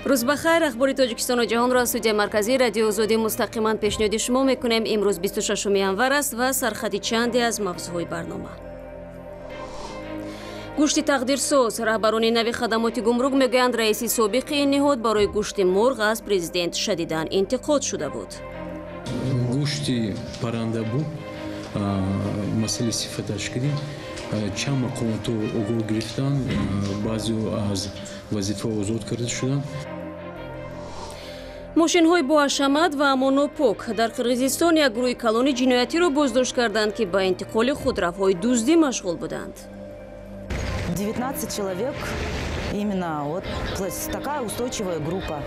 Рӯз бахайр. Ахбори Тоҷикистону ҷаҳонро аз студияи марказии Радиои Озодӣ мустақиман пешниҳоди шумо мекунем. Имрӯз 26 январ аст ва сархати чанде аз мавзӯъҳои барнома. Гӯшти тақдирсоз. Раҳбарони нави хадамоти гумрук мегӯянд, раиси собиқи ин ниҳод барои гӯшти мурғ аз президент шадидан интиқод шуда буд. Гӯшти парранда буд, масъалаи сифаташ кардем. Чанд мақомотро огоҳ гирифтанд, баъзео аз вазифа озод карда шуданд. Мошинҳои боҳашамат ва монопок. Дар Қирғизистон як гурӯҳи калони ҷиноятиро боздошт карданд, ки ба интиқоли худравҳои дуздӣ машғул буданд. 19 человек, именно вот такая устойчивая группа.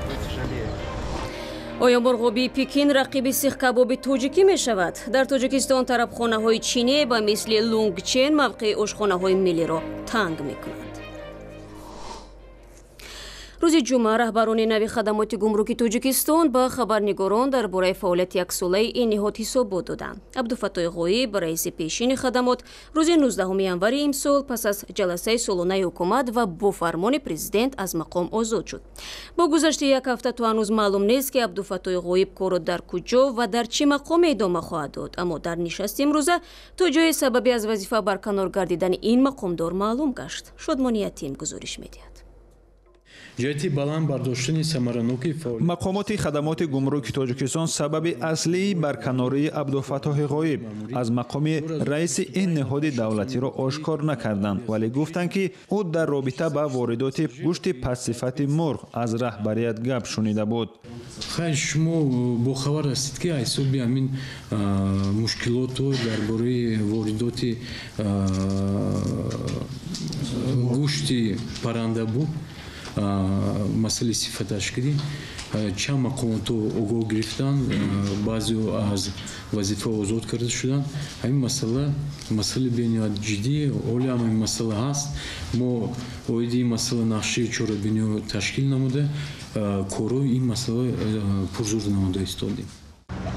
Оё мурғобии Пекин рақиби сихкабоби тоҷикӣ мешавад? Дар Тоҷикистон тарабхонаҳои чине ба мисли Лунгчен мавқеи ошхонаҳои миллиро танг мекунанд. Рӯзи ҷумъа раҳбарони нави хадамоти гумруки Тоҷикистон ба хабарнигорон дар бораи фаъолияти яксолаи ин ниҳод ҳисобот доданд. Абдуфаттои Ғоиб, раиси пешини хадамот, рӯзи 19 январи имсол пас аз ҷаласаи солонаи ҳукумат ва бо фармони президент аз мақом озод шуд. Бо гузашти як ҳафта то ҳанӯз маълум нест, ки Абдуфаттои Ғоиб корро дар куҷо ва дар чӣ мақоме идома хоҳад дод, аммо дар нишасти имрӯза то ҷое сабаби аз вазифа барканор гардидани ин мақомдор маълум гашт. Шодмони Ятим гузориш медиҳад. Ҷиҳати баланд бардоштани самаранокии фаъолият. Мақомоти хадамоти гумруки Тоҷикистон сабаби аслии барканории Абдуфаттоҳи Ғоиб аз мақоми раиси ин ниҳоди давлатиро ошкор накарданд, вале гуфтанд, ки ӯ дар робита ба воридоти гӯшти пастсифати мурғ аз раҳбарият гап шунида буд. Хайр, шумо бохабар ҳастед, ки ҳисоби ҳамин мушкилоту дар бораи воридоти гӯшти парранда буд, масъалаи сифаташ кардем. Чанд мақомотро огоҳ гирифтанд, баъзео аз вазифа озод карда шуданд. Ҳамин масъала масъалаи бениҳоят ҷиддӣ, ҳоле ҳам ин масъала ҳаст. Мо оиди ин масъала нақшаи чорабиниҳо ташкил намуда, корҳои ин масъала пурзур намуда истодем.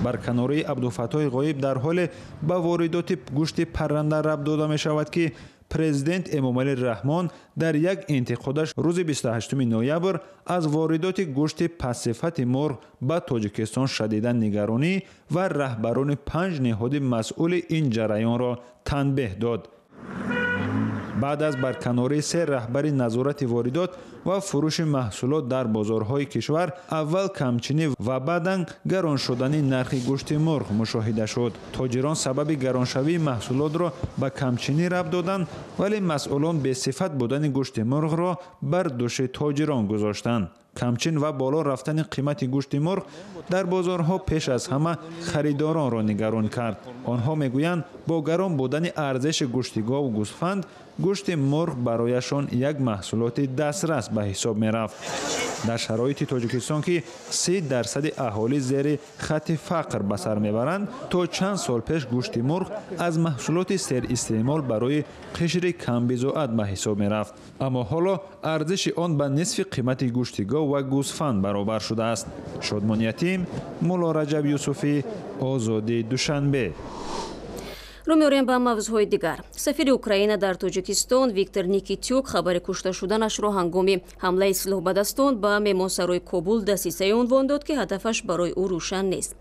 Барканории Абдуфаттоҳи Ғоиб дар ҳоле ба воридоти гӯшти парранда рабт дода мешавад, ки президент Эмомалӣ Раҳмон дар як интиқодаш рӯзи 28 ноябр аз воридоти гӯшти пастсифати мурғ ба Тоҷикистон шадидан нигаронӣ ва раҳбарони панҷ ниҳоди масъули ин ҷараёнро танбеҳ дод. Баъд аз барканории се раҳбари назорати воридот ва фурӯши маҳсулот дар бозорҳои кишвар аввал камчинӣ ва баъдан гарон шудани нархи гӯшти мурғ мушоҳида шуд. Тоҷирон сабаби гароншавии маҳсулотро ба камчинӣ рабт доданд, вале масъулон бесифат будани гӯшти мурғро бар дӯши тоҷирон гузоштанд. Камчин ва боло рафтани қимати гӯшти мурғ дар бозорҳо пеш аз ҳама харидоронро нигарон кард. Онҳо мегӯянд, бо гарон будани арзиши гӯшти гову гӯсфанд гӯшти мурғ барояшон як маҳсулоти дастрас ба ҳисоб мерафт. Дар шароити Тоҷикистон, ки 30% аҳолӣ зери хатти фақр ба сар мебаранд, то чанд сол пеш гӯшти мурғ аз маҳсулоти серистеъмол барои қишри камбизоат ба ҳисоб мерафт, аммо ҳоло арзиши он ба нисфи қимати гӯшти гов ва гӯсфанд баробар шудааст. Шодмон Ятим, Мулло Раҷаб Юсуфӣ, Озодӣ, Душанбе. Рӯ меорем ба мавзӯъҳои дигар. Сафири Украина дар Тоҷикистон Виктор Никитюк хабари кушта шуданашро ҳангоми ҳамлаи силоҳбадастон ба меҳмонсарои Кобул дасисае унвон дод, ки ҳадафаш барои ӯ рӯшан нест.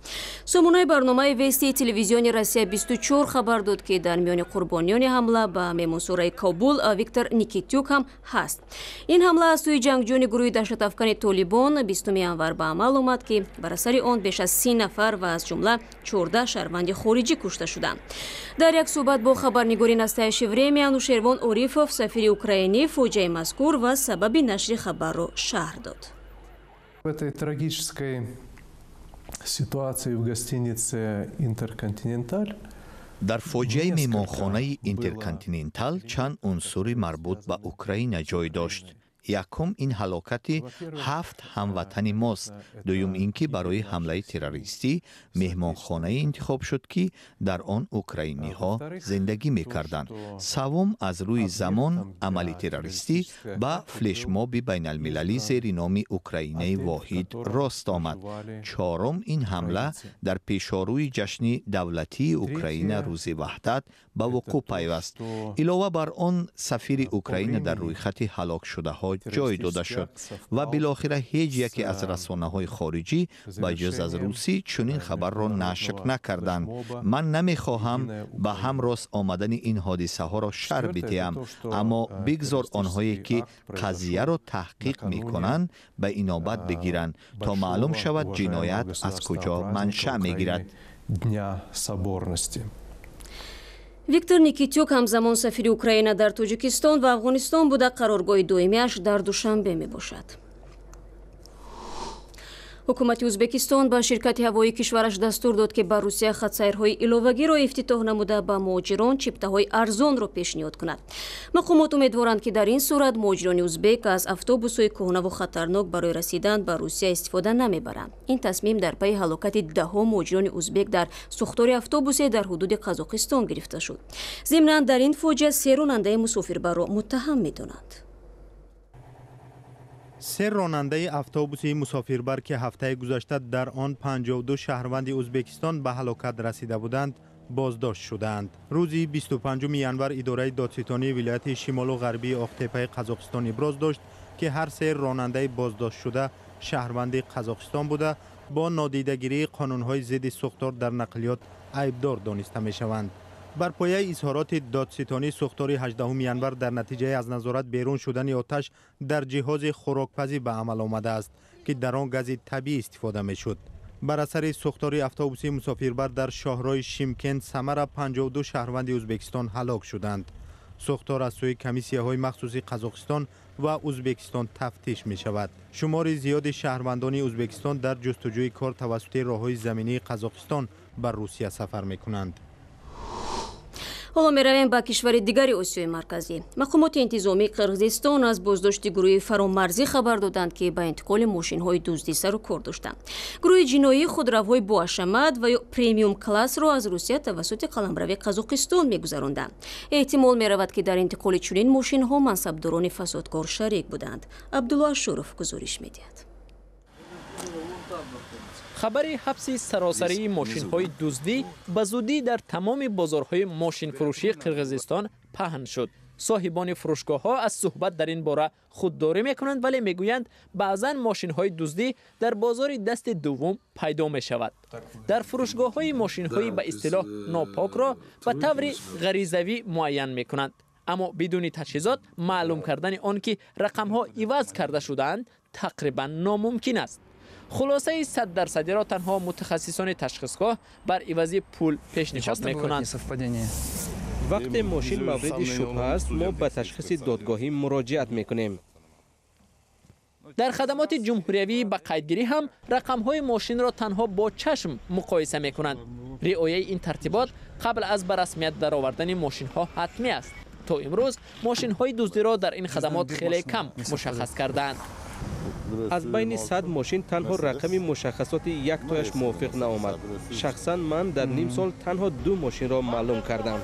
Сомонаи барномаи Вестии телевизиони Россия 24 хабар дод, ки дар миёни қурбониёни ҳамла ба меҳмонсарои Кобул Виктор Никитюк ҳам ҳаст. Ин ҳамла аз сӯи ҷангҷӯёни гурӯҳи даҳшатафкани Толибон 20 январ ба амал омад, ки бар асари он беш аз 30 нафар ва аз ҷумла 14 шаҳрванди хориҷӣ кушта шуданд. Дар як суҳбат бо хабарнигори «Настоящее время» Анушервон Орифов сафири украинӣ фоҷиаи мазкур ва сабаби нашри хабарро шарҳ дод. В этой трагической ситуации в гостинице «Интерконтиненталь» Дар фоҷиаи меҳмонхонаи Интерконтинентал чанд унсури марбут ба Украина ҷой дошт. Якум, ин ҳалокати ҳафт ҳамватани мост. Дуюм, ин ки барои ҳамлаи террористӣ меҳмонхонае интихоб шуд, ки дар он украиниҳо зиндагӣ мекарданд. Саввум, аз рӯи замон амали террористӣ ба флешмоби байналмилалӣ зери номи «Украинаи воҳид» рост омад. Чорум, ин ҳамла дар пешорӯи ҷашни давлатии Украина, Рӯзи Ваҳдат, ба вуқӯъ пайваст. Илова бар он, сафири Украина дар рӯйхати ҳалокшудаҳо ҷой дода шуд ва билохира ҳеҷ яке аз расонаҳои хориҷӣ ба ҷуз аз русӣ чунин хабарро нашр накарданд. Ман намехоҳам ба ҳам рост омадани ин ҳодисаҳоро шарҳ бидиҳам, аммо бигзор онҳое ки қазияро таҳқиқ мекунанд, ба инобат бигиранд, то маълум шавад ҷиноят аз куҷо маншаъ мегирад. Дня соборности. Виктор Никитюк ҳамзамон сафири Украина дар Тоҷикистон ва Афғонистон буда, қароргоҳи доимиаш дар Душанбе мебошад. Ҳукумати Ӯзбекистон ба ширкати ҳавоии кишвараш дастур дод, ки ба Русия хатсайрҳои иловагиро ифтитоҳ намуда, ба муҳоҷирон чиптаҳои арзонро пешниҳод кунад. Мақомот умедворанд, ки дар ин сурат муҳоҷирони ӯзбек аз автобусҳои кӯҳнаву хатарнок барои расидан ба Русия истифода намебаранд. Ин тасмим дар пайи ҳалокати даҳҳо муҳоҷирони ӯзбек дар сӯхтори автобусе дар ҳудуди Қазоқистон гирифта шуд. Зимнан, дар ин фоҷиа се ронандаи мусофирбарро муттаҳам медонанд. Се ронандаи автобуси мусофирбар, ки ҳафтаи гузашта дар он 52 шаҳрванди Ӯзбекистон ба ҳалокат расида буданд, боздошт шудаанд. Рӯзи 25 январ идораи додситонии вилояти шимолу ғарбии Оқтепаи Қазоқистон иброз дошт, ки ҳар се ронандаи боздоштшуда шаҳрванди Қазоқистон буда, бо нодидагирии қонунҳои зидди сӯхтор дар нақлиёт айбдор дониста мешаванд. Бар пояи изҳороти додситонӣ, сӯхтори 18 январ дар натиҷаи аз назорат берун шудани оташ дар ҷиҳози хӯрокпазӣ ба амал омадааст, ки дар он гази табиӣ истифода мешуд. Бар асари сӯхтори автобуси мусофирбар дар шоҳроҳи Шимкент Самара 52 шаҳрванди Ӯзбекистон ҳалок шуданд. Сӯхтор аз сӯи комиссияҳои махсуси Қазоқистон ва Ӯзбекистон тафтиш мешавад. Шумори зиёди шаҳрвандони Ӯзбекистон дар ҷустуҷӯи кор тавассути роҳҳои заминии Қазоқистон ба Русия сафар мекунанд. Ҳоло меравем ба кишвари дигари Осиёи Марказӣ. Мақомоти интизомии Қирғизистон аз боздошти гурӯҳи фаромарзӣ хабар доданд, ки ба интиқоли мошинҳои дуздӣ сару кор доштанд. Гурӯҳи ҷиноӣ худравҳои боҳашамат ва ё премиум классро аз Русия тавассути қаламрави Қазоқистон мегузаронданд. Эҳтимол меравад, ки дар интиқоли чунин мошинҳо мансабдорони фасодкор шарик буданд. Абдулло Ашуров гузориш медиҳад. Хабари ҳабси саросарии мошинҳои дуздӣ ба зудӣ дар тамоми бозорҳои мошинфурӯшии Қирғизистон паҳн шуд. Соҳибони фурӯшгоҳҳо аз суҳбат дар ин бора худдорӣ мекунанд, вале мегӯянд, баъзан мошинҳои дуздӣ дар бозори дасти дуввум пайдо мешавад. Дар фурӯшгоҳҳои мошинҳои ба истилоҳ нопокро ба таври ғаризавӣ муайян мекунанд, аммо бидуни таҷҳизот маълум кардани он ки рақамҳо иваз карда шудаанд, тақрибан номумкин аст. Хулосаи 100-дарсадиро танҳо мутахассисони ташхисгоҳ бар ивази пул пешниҳод мекунанд. Вақте мошин мавриди шубҳа аст, мо ба ташхиси додгоҳӣ муроҷиат мекунем. Дар хадамоти ҷумҳуриявии ба қайдгирӣ ҳам рақамҳои мошинро танҳо бо чашм муқоиса мекунанд. Риояи ин тартибот қабл аз ба расмият даровардани мошинҳо ҳатмӣ аст. То имрӯз мошинҳои дуздиро дар ин хадамот хеле кам мушаххас кардаанд. Аз байни 100 мошин танҳо рақами мушаххасоти яктояш мувофиқ наомад. Шахсан ман дар ним сол танҳо ду мошинро маълум кардам.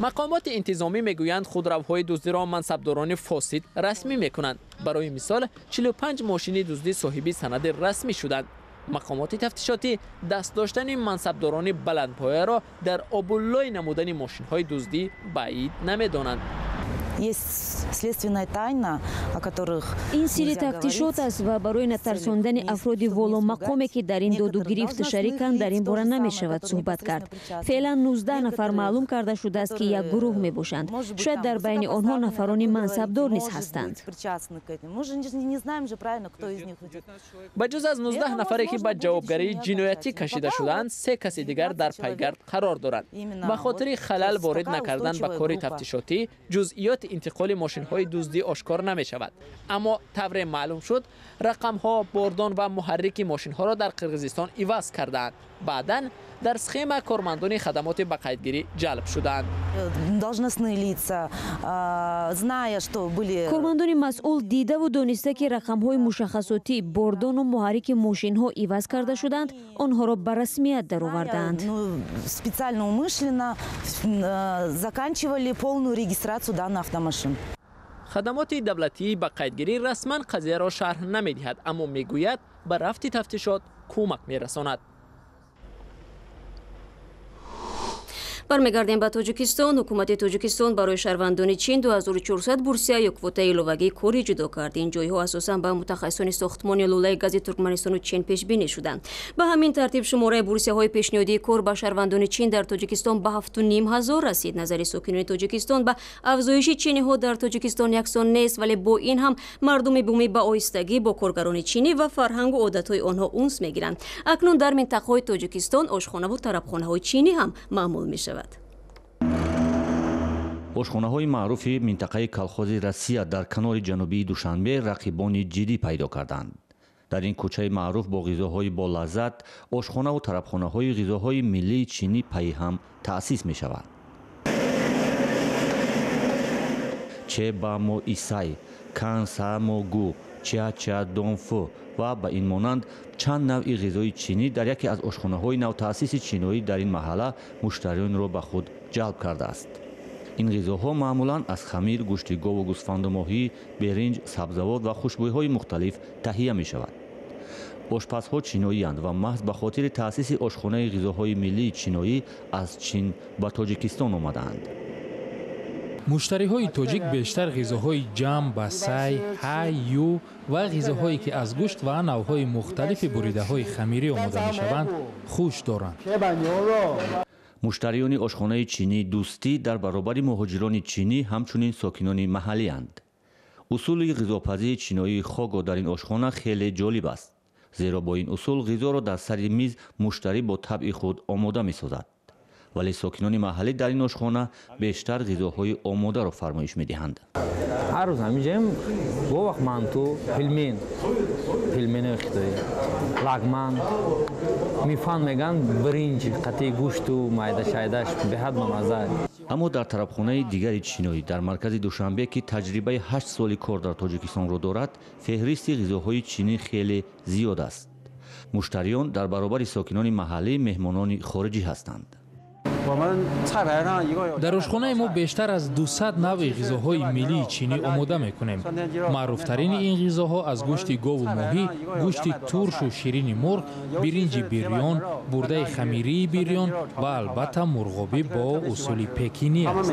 Мақомоти интизомӣ мегӯянд, худравҳои дуздиро мансабдорони фосид расмӣ мекунанд. Барои мисол, 45 мошини дуздӣ соҳиби санади расмӣ шуданд. Мақомоти тафтишотӣ даст доштани мансабдорони баландпояро дар обуллой намудани мошинҳои дуздӣ баъид намедонанд. Есть следственная тайна, о которых Ин сирри тафтишот аст ва барои натарсондани афроди воломақоме, ки дар ин доду гирифт шариканд, дар ин бора намешавад суҳбат кард. Феълан 19 нафар маълум карда шудааст, ки як гурӯҳ мебошанд. Шояд дар байни онҳо нафарони мансабдор низ ҳастанд. Ба ҷуз аз 19 нафаре, ки ба ҷавобгарии ҷиноятӣ кашида шудаанд, се каси дигар дар пайгард қарор доранд. Ба хотири халал ворид накардан ба кори тафтишотӣ, ҷузъиёти интиқоли мошинҳои дуздӣ ошкор намешавад. Аммо тавре маълум шуд, рақамҳо, бордон ва муҳаррики мошинҳоро дар Қирғизистон иваз кардаанд. Баъдан дар схема кормандони хадамоти ба қайдгирӣ ҷалб шуданд. Должностные лица, зная, что были Кормандони масъул дидаву дониста, ки рақамҳои мушаххасотӣ, бордону муҳаррики мошинҳо иваз карда шуданд, онҳоро ба расмият даровардаанд. Ну, специально, умышленно заканчивали полную регистрацию данных автомашин. Хадамоти давлатии ба қайдгирӣ расман қазияро шарҳ намедиҳад, аммо мегӯяд, ба рафти тафтишот кӯмак мерасонад. Бармегардем ба Тоҷикистон. Ҳукумати Тоҷикистон барои шаҳрвандони Чин 2400 бурсия ё квотаи иловагии корӣ ҷудо кард. Ин ҷойҳо асосан ба мутахассисони сохтмони лӯлаи гази Туркманистону Чин пешбинӣ шуданд. Ба ҳамин тартиб шумораи бурсияҳои пешниҳодии кор ба шаҳрвандони Чин дар Тоҷикистон ба 7500 расид. Назари сокинони Тоҷикистон ба афзоиши чиниҳо дар Тоҷикистон яксон нест, вале бо ин ҳам мардуми бумӣ ба оҳистагӣ бо коргарони чинӣ ва фарҳангу одатҳои онҳо унс мегиранд. Акнун дар минтақаҳои Тоҷикистон ошхонаву тарабхонаҳои чинӣ ҳам маъмул мешавад. Ошхонаҳои маъруфи минтақаи колхози Россия дар канори ҷанубии Душанбе рақибони ҷиддӣ пайдо карданд. Дар ин кӯчаи маъруф бо ғизоҳои болаззат ошхонаву тарабхонаҳои ғизоҳои миллии чинӣ пайи ҳам таъсис мешавад. Чебамо исай, кансамогу, чача донфу ва ба ин монанд чанд навъи ғизои чинӣ дар яке аз ошхонаҳои навтаъсиси чиноӣ дар ин маҳалла муштариёнро ба худ ҷалб кардааст. Ин ғизоҳо маъмулан аз хамир, гӯшти гову гӯсфанду моҳӣ, беринҷ, сабзавот ва хушбӯйҳои мухталиф таҳия мешавад. Ошпазҳо чиноиянд ва маҳз ба хотири таъсиси ошхонаи ғизоҳои миллии чиноӣ аз Чин ба Тоҷикистон омадаанд. Муштариҳои тоҷик бештар ғизоҳои ҷам, басай, ҳай, ю ва ғизоҳое ки аз гӯшт ва навъҳои мухталифи буридаҳои хамирӣ омода мешаванд хуш доранд. Муштариёни ошхонаи чинӣ Дӯстӣ дар баробари муҳоҷирони чинӣ ҳамчунин сокинони маҳаллианд. Усули ғизопазии чиноии хого дар ин ошхона хеле ҷолиб аст, зеро бо ин усул ғизоро дар сари миз муштарӣ бо табъи худ омода месозад. Вале сокинони маҳаллӣ дар ин ошхона бештар ғизоҳои омодаро фармоиш медиҳанд. Ҳар рӯз ҳаминҷаем бо вақт манту, пилмен, пилмени хитоӣ, лагман, мифан меган, биринҷ, қатъи гӯшту майда-шайдаш беҳад бамазза. Аммо дар тарабхонаи дигари чиноӣ дар маркази Душанбе, ки таҷрибаи 8 соли кор дар Тоҷикистонро дорад, феҳристи ғизоҳои чинӣ хеле зиёд аст. Муштариён дар баробари сокинони маҳаллӣ меҳмонони хориҷӣ ҳастанд. Дар ошхонаи мо бештар аз 200 навъи ғизоҳои миллии чинӣ омода мекунем. Маъруфтарини ин ғизоҳо аз гӯшти гову моҳӣ, гӯшти туршу ширини мурғ, биринҷи бирён, бурдаи хамирии бирён ва албатта мурғобӣ бо усули пекинӣ аст.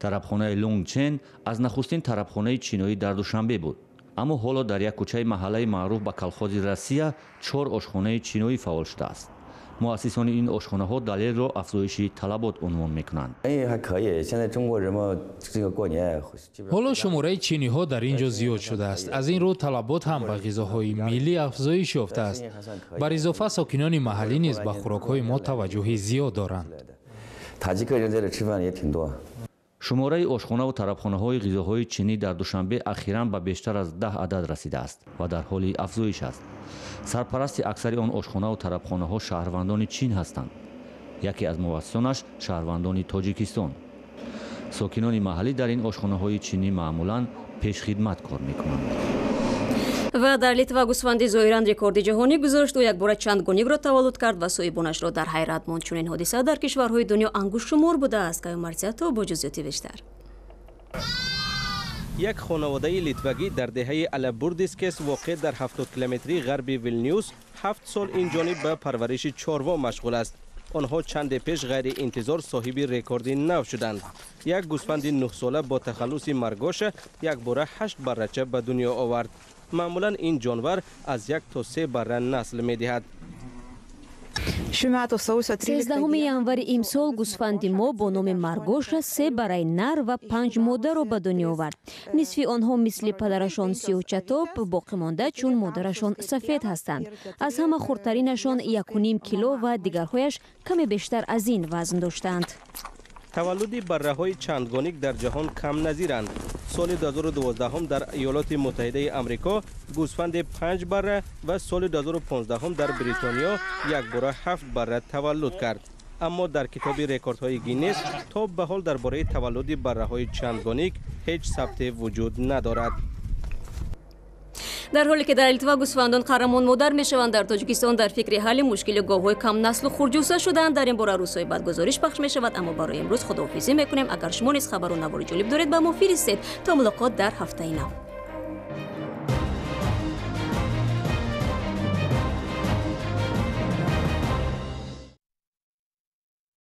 Тарабхонаи Лонгчен аз нахустин тарабхонаи чиноӣ дар Душанбе буд. Аммо ҳоло дар як кӯчаи маҳаллаи маъруф ба колхози Россия 4 ошхонаи чиноӣ фаъол шудааст. Муассисони ин ошхонаҳо далелро афзоиши талабот унвон мекунанд. Ҳоло шумораи чиниҳо дар ин ҷо зиёд шудааст. Аз ин рӯ талабот ҳам ба ғизоҳои миллӣ афзоиш ёфтааст. Бар изофа сокинони маҳаллӣ низ ба хӯрокҳои мо таваҷҷӯҳи зиёд доранд. Шумораи ошхонаву тарабхонаҳои ғизоҳои чинӣ дар Душанбе ахиран ба бештар аз 10 адад расидааст ва дар ҳоли афзоиш аст. Сарпарасти аксари он ошхонаву тарабхонаҳо шаҳрвандони Чин ҳастанд. Яке аз муассисонаш шаҳрвандони Тоҷикистон. Сокинони маҳаллӣ дар ин ошхонаҳои чинӣ маъмулан пешхидмат кор мекунанд. Ва дар Литва гӯсфанди зоҳиран рекорди ҷаҳонӣ гузошт. Ӯ якбора чанд гунигро таваллуд кард ва соҳибонашро дар ҳайрат монд. Чунин ҳодиса дар кишварҳои дунё ангуштшумор будааст. Каё Марсиято бо ҷузъиёти бештар. Як хонаводаи литвагӣ дар деҳаи Алабурдискес воқеъ дар 70 километрии ғарби Вилнюс 7 сол ин ҷониб ба парвариши чорво машғул аст. Онҳо чанде пеш ғайриинтизор соҳиби рекорди нав шуданд. Як гӯсфанди 9-сола бо тахаллуси Маргоша якбора 8 баррача ба дунё овард. Маъмулан ин ҷонвар аз 1 то 3 барра насл медиҳад. 13 январи имсол гӯсфанди мо бо номи Маргоша 3 барраи нар ва 5 модарро ба дунё овард. Нисфи онҳо мисли падарашон сиёҳчатоб, боқӣ монда чун модарашон сафед ҳастанд. Аз ҳама хурдтаринашон 1,5 кило ва дигарҳояш каме бештар аз ин вазн доштанд. Таваллуди барраҳои чандгоник дар ҷаҳон камназиранд. Соли 2012 дар Иёлоти Муттаҳидаи Амрико гӯсфанди 5 барра ва соли 2015 дар Бритониё якбора 7 барра таваллуд кард. Аммо дар китоби рекордҳои Гиннес то ба ҳол дар бораи таваллуди барраҳои чандгоник ҳеҷ сабте вуҷуд надорад. Дар ҳоле ки дар Литва гӯсфандон қаҳрамон модар мешаванд, дар Тоҷикистон дар фикри ҳалли мушкили говҳои камнаслу хурҷуса шуданд. Дар ин бора рӯзҳои баъд гузориш пахш мешавад. Аммо барои имрӯз худоҳофизӣ мекунем. Агар шумо низ хабару навори ҷолиб доред, ба мо фиристед. То мулоқот дар ҳафтаи нав.